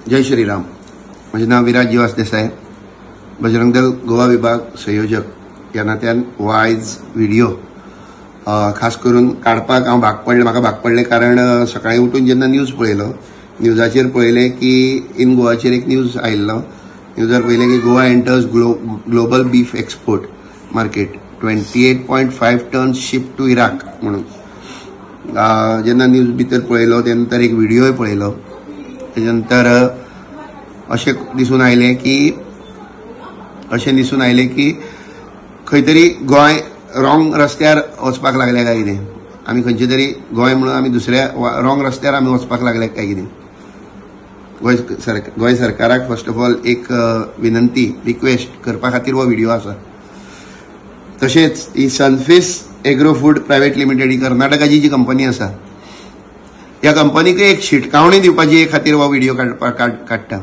जय श्रीराम. म्हजें नांव विराज जीवास देसाय, बजरंग दल गोवा विभाग संयोजक ह्या नात्यान हो आयज व्हिडियो खास करून काडपाक हांव भाग पडलें. म्हाका भाग पडलें कारण सकाळीं उठून जेन्ना न्यूज पळयलो, न्यूजाचेर पळयलें की इन गोवाचेर एक न्यूज आयिल्लो. न्यूजार पळयलें की Goa enters global beef export market, 28.5 ton ship to Iraq म्हणून. जेन्ना न्यूज भितर पळयलो ते नंतर एक व्हिडिओय पळयलो. तेच्या नंतर अशें दिसून आयलें की खंय तरी गोंय रॉंग रस्त्यार वचपाक लागले काय कितें, आमी खंयचे तरी गोंय म्हणून आमी दुसऱ्या रॉंग रस्त्यार आमी वचपाक लागले काय कितें. गोंय सरकाराक फर्स्ट ऑफ ऑल एक विनंती, रिक्वेस्ट करपा खातीर हो व्हिडिओ आसा. तशेंच ही Sunface agro food private limited ही कर्नाटकाची जी कंपनी आसा, ह्या कंपनीक एक शिटकावणी दिवपाची खातीर हो व्हिडिओ काडटा.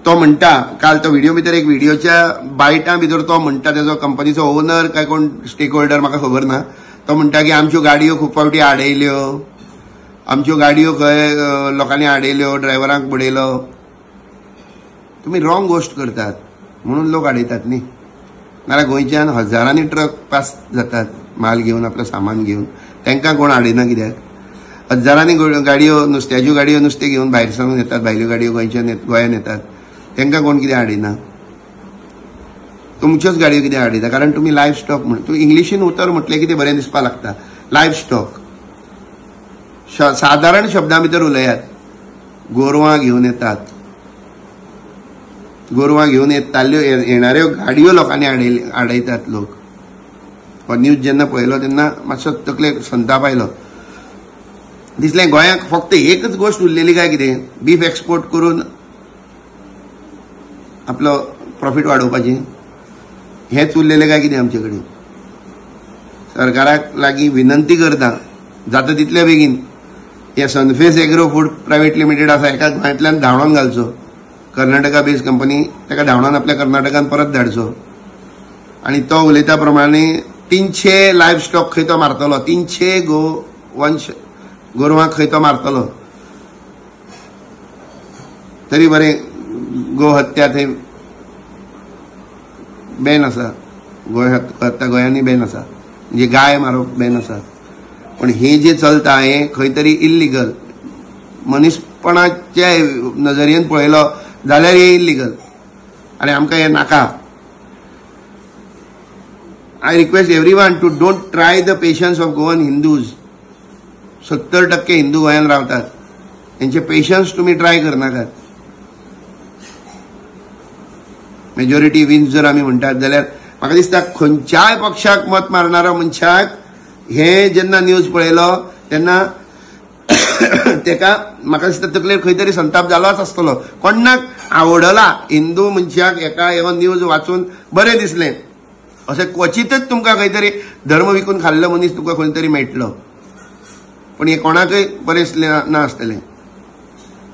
तो म्हणटा, काल तो व्हिडिओ भितर एक व्हिडिओच्या बायटां भितर तो म्हणटा, तेजो कंपनीचो ओनर काय कोण स्टेक होल्डर म्हाका खबर ना, तो म्हणटा की आमच्यो गाडयो खूब फावटी आडयल्यो, आमच्यो गाडयो खंय लोकांनी आडयल्यो, ड्रायव्हरांक बडयलो. तुमी रॉंग गोश्ट करतात म्हणून लोक आडयतात न्ही. नाल्यार गोंयच्यान हजारांनी ट्रक पास जातात माल घेवन, आपलें सामान घेवन, तांकां कोण आडयना कित्याक? हजारांनी गाडयो, नुस्त्याच्यो गाडयो नुस्तें घेवन भायर सावन येतात, भायल्यो गाडयो गोंयच्यान गोंयान येतात, तांकां कोण कितें आडयना? तुमच्योच गाडयो कितें आडयता? कारण तुमी लायफ स्टॉक म्हण, तूं इंग्लिशीन उतर म्हटलें की तें बरें दिसपाक लागता, लायफ स्टॉक. सादारण शब्दां भितर उलयात, गोरवां घेवन येतात, गोरवां घेवन येताल्यो येणाऱ्यो गाडयो लोकांनी आडयतात लोक. हो न्यूज जेन्ना पळयलो तेन्ना मातसो तकलेक संताप आयलो. दिसलें गोंयाक फक्त एकच गोश्ट उरलेली काय कितें, बीफ एक्सपोर्ट करून आपलो प्रॉफीट वाडोवपाचें, हेंच उरलेलें काय कितें आमचे कडेन. सरकाराक लागीं विनंती करता, जाता तितले बेगीन हे Sunface agro food private limited आसा हेका गोंयांतल्यान धांवडावन घालचो. कर्नाटका बेज कंपनी, ताका धांवडावन आपल्या कर्नाटकान परत धाडचो. आनी तो उलयता प्रमाणे 300 लायफ स्टॉक खंय तो मारतलो, 300 गोवंश गोरवांक खंय तो मारतलो. तरी बरें गोहत्या थंय बॅन आसा, गोहत्या गोंयांनी बॅन आसा, म्हणजे गाय मारप बॅन आसा. पण हें जें चलता हें खंय तरी इल्लिगल, मनीसपणाच्या नजरेन पळयलो जाल्यार हें इल्लिगल आनी आमकां हें नाका. I request everyone to don't try the patience of Goan Hindus. 70% Hindu गोंयान रावतात, तेंचे पेशन्स तुमी ट्राय करनाकात. मेजॉरिटी विन्स जर आमी म्हणटात जाल्यार म्हाका दिसता खंयच्याय पक्षाक मत मारणारा मनशाक हे जेन्ना न्यूज पळयलो तेन्ना तेका म्हाका दिसता तकलेर खंय तरी संताप जालोच आसतलो. कोणाक आवडला हिंदू मनशाक एका हो न्यूज वाचून बरें दिसलें अशें क्वचितच तुमकां खंय तरी धर्म विकून खाल्लो मनीस तुमकां खंय तरी मेळटलो. पण हें कोणाकय बरें दिसलें ना आसतलें.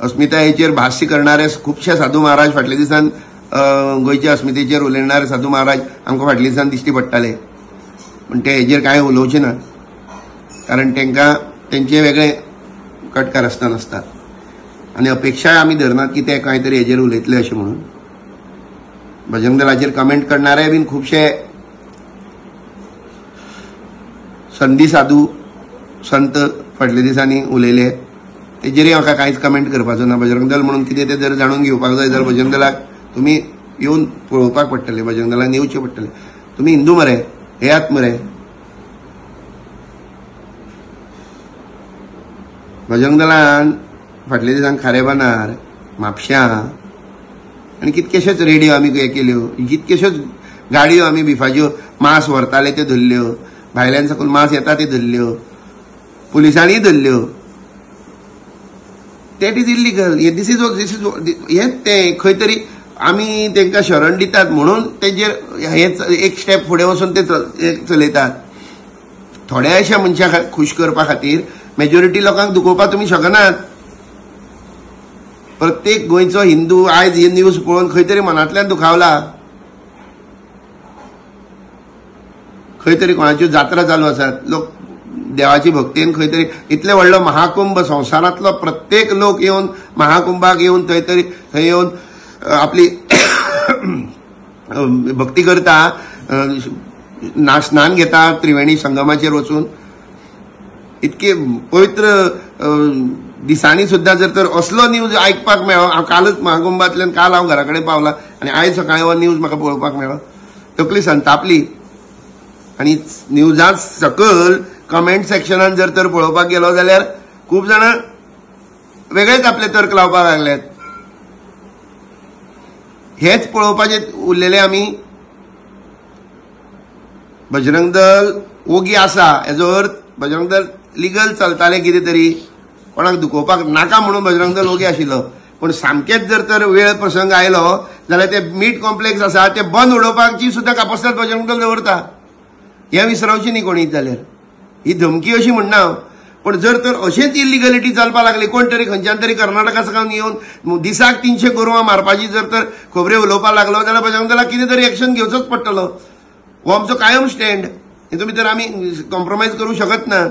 अस्मितायेचेर भाश्य करणारे खुबशे साधू महाराज फाटल्या दिसान गोंयच्या अस्मितेचेर उलयणारे साधू महाराज आमकां फाटल्या दिसान दिश्टी पडटाले, पूण ते हेजेर कांय उलोवचें ना, कारण तांकां तेंचे वेगळे कटकारस्थान आसता आनी अपेक्षाय आमी धरनात की ते कांय तरी हेजेर उलयतले अशें म्हणून. बजरंग दलाचेर कमेंट करणारे बीन खुबशे संदी साधू संत फाटल्या दिसांनी उलयले, तेजेरय म्हाका कांयच कमेंट करपाचो ना. बजरंग दल म्हणून कितें तें जर जाणून घेवपाक जाय जाल्यार बजरंग दलाक तुमी येवन पळोवपाक पडटलें, बजरंग दलान येवचें पडटलें. तुमी हिंदू मरे, येयात मरे. बजरंग दलान फाटल्या दिसान खारेबानार, म्हापश्यां आनी कितकेश्योच रेडियो आमी हे केल्यो, कितकेश्योच गाडयो आमी बिफाच्यो मांस व्हरताले त्यो धरल्यो, भायल्यान साकून मांस येता त्यो धरल्यो, पुलिसांनीय धरल्यो. That is illegal. This is हेंच तें खंय तरी आमी तांकां शरण दितात म्हणून तेजेर हे एक स्टेप फुडें वचून ते चलयतात. थोड्याशा मनशांक खूश करपा खातीर मेजॉरिटी लोकांक दुखोवपाक तुमी शकनात. प्रत्येक गोंयचो हिंदू आयज ही न्यूज पळोवन खंय तरी मनांतल्यान दुखावला. खंय तरी कोणाच्यो जात्रा चालू आसात, लोक देवाची भक्तीन खंय तरी इतले व्हडलो महाकुंभ, संवसारांतलो प्रत्येक लोक येवन महाकुंभाक येवन थंय तरी थंय येवन आपली भक्ती करता, स्नान घेता त्रिवेणी संगमाचेर वचून. इतके पवित्र दिसांनी सुद्दां जर तर असलो न्यूज आयकपाक मेळ्ळो. हांव कालच महाकुंभांतल्यान काल हांव घरा कडेन पावला आनी आयज सकाळीं हो न्यूज म्हाका पळोवपाक मेळ्ळो. तकली संतापली. आनी न्यूजांत सकयल कमेंट सेक्शनान जर तर पळोवपाक गेलो जाल्यार खूब जाणां वेगळेच आपले तर्क लावपाक लागल्यात. हेच पळोवपाचें उरलेलें आमी. बजरंग दल ओगी आसा हेजो अर्थ बजरंग दल लिगल चलतालें कितें तरी, कोणाक दुखोवपाक नाका म्हणून बजरंग दल ओगी आशिल्लो. पूण सामकेंच जर तर वेळ प्रसंग आयलो जाल्यार ते मीट कॉम्प्लेक्स आसा ते बंद उडोवपाची सुद्दां कापस्ताद बजरंग दल दवरता. हें विसरावची न्ही कोणी जाल्यार. ही धमकी अशी म्हणना, पूण जर तर अशेंच इलिगलिटी चलपाक लागली, कोण तरी खंयच्यान तरी कर्नाटका सावन येवन दिसाक 300 गोरवां मारपाची जर तर खबऱ्यो उलोवपाक लागलो जाल्यार बजरंग दलाक कितें तरी एक्शन घेवचोच पडटलो. हो आमचो कायम स्टँड, हेतून भितर आमी कॉम्प्रोमायज करूं शकत ना.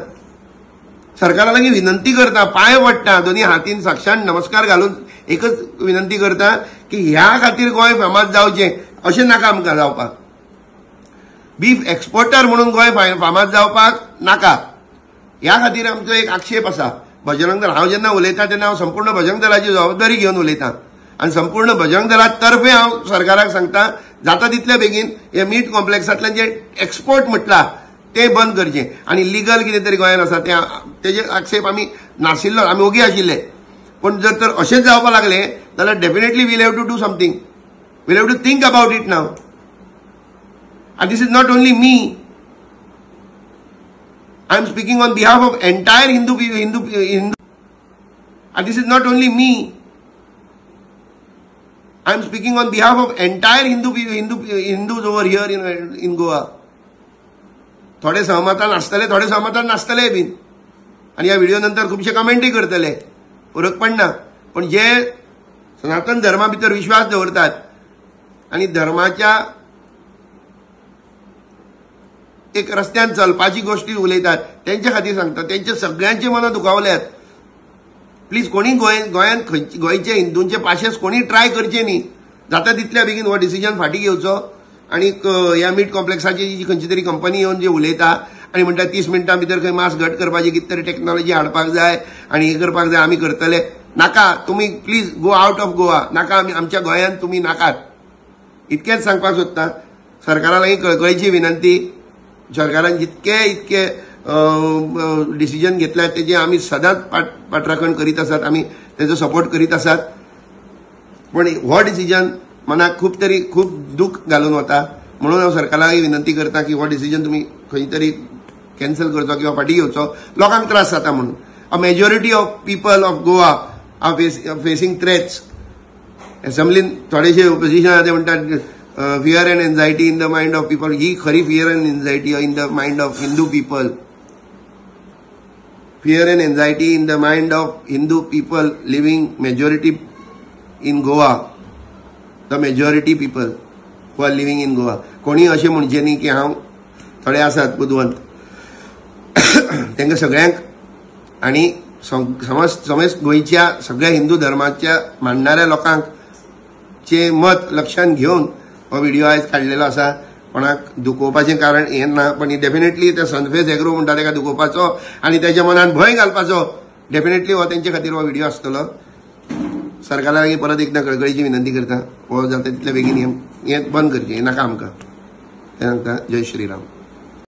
सरकारा लागीं विनंती करता, पांय पडटा, दोनी हातीन साक्षात नमस्कार घालून एकच विनंती करता की ह्या खातीर गोंय फामाद जावचें अशें नाका आमकां जावपाक. बीफ एक्सपोर्टर म्हणून गोंय फामाद जावपाक नाका, ह्या खातीर आमचो एक आक्षेप आसा. बजरंग दल, हांव जेन्ना उलयतां तेन्ना हांव संपूर्ण बजरंग दलाची जबाबदारी घेवन उलयतां आनी संपूर्ण बजरंग दला तर्फे हांव सरकाराक सांगता जाता तितल्या बेगीन हे मीट कॉम्प्लेक्सांतल्यान जे एक्सपोर्ट म्हटला ते बंद करचें आनी लिगल कितें तरी गोंयांत आसा ते तेजे आक्षेप आमी नाशिल्लो, आमी ओगी आशिल्ले. पूण जर तर अशेंच जावपाक लागलें जाल्यार definitely we'll have to do something, we'll have to think about it now. And this is not only me, I am speaking on behalf of entire Hindu. And this is not only me, I am speaking on behalf of entire Hindus over here in Goa. थोडे सहमतान आसतले, थोडे सहमतान नासतले बीन, आनी ह्या video नंतर खुबशे कमेंटूय करतले, फरक पडना. पण जे सनातन धर्मा भितर विश्वास दवरतात आनी धर्माच्या एक रस्त्यान चलपाची गोष्टी उलयतात तेंच्या खातीर सांगता, तेंच्या सगळ्यांची मनां दुखावल्यात. प्लीज कोणी गोंयांत गोंयचे हिंदूंचे पाशेस कोणी ट्राय करचे न्ही. जाता तितल्या बेगीन हो डिसिजन फाटीं घेवचो आनी ह्या मीट कॉम्प्लेक्साची जी खंयची तरी कंपनी येवन जे उलयता आनी म्हणटा 30 मिनटां भितर खंय मास घट करपाची कितें तरी टॅक्नॉलॉजी हाडपाक जाय आनी हें करपाक जाय, आमी करतले. नाका, तुमी please go out of Goa. नाका, आमी आमच्या गोंयांत तुमी नाकात. इतकेंच सांगपाक सोदता. सरकारा लागीं कळकळीची विनंती, सरकारान जितके इतके डिसिजन घेतल्या तेजे आमी सदांच पाठराखण करीत आसात, आमी तेजो सपोर्ट करीत आसात. पण हो डिसिजन मनाक खूब तरी खूब दूख घालून वता. म्हणून हांव सरकारा लागीं विनंती करता की हो डिसिजन तुमी खंय तरी कॅन्सल करचो किंवा फाटीं घेवचो, लोकांक त्रास जाता म्हणून. A majority of people of Goa are facing threats. एसेंब्लीन थोडेशे ओपोजिशन आसा ते म्हणटात fear and anxiety in the mind of people. ही खरी fear and anxiety in the mind of Hindu people. Fear and anxiety in the mind of Hindu people living majority in Goa, the majority people who are living in Goa. कोणी अशें म्हणचें न्ही की हांव, थोडे आसात बुदवंत, तांकां सगळ्यांक आनी समज गोंयच्या सगळ्या हिंदू धर्माच्या मानणाऱ्या लोकांक चे मत लक्षांत घेवन हो व्हिडिओ आयज काडलेलो आसा. कोणाक दुखोवपाचें कारण हें ना, पण डेफिनेटली ते सनफेस एग्रो म्हणटा ताका दुखोवपाचो आनी तेच्या मनान भंय घालपाचो डेफिनेटली हो तेंचे खातीर हो व्हिडिओ आसतलो. सरकारा लागीं परत एकदां कळकळीची विनंती करता, हो जाता तितले बेगीन हें बंद करचें, हें नाका आमकां. तें सांगता. जय श्रीराम.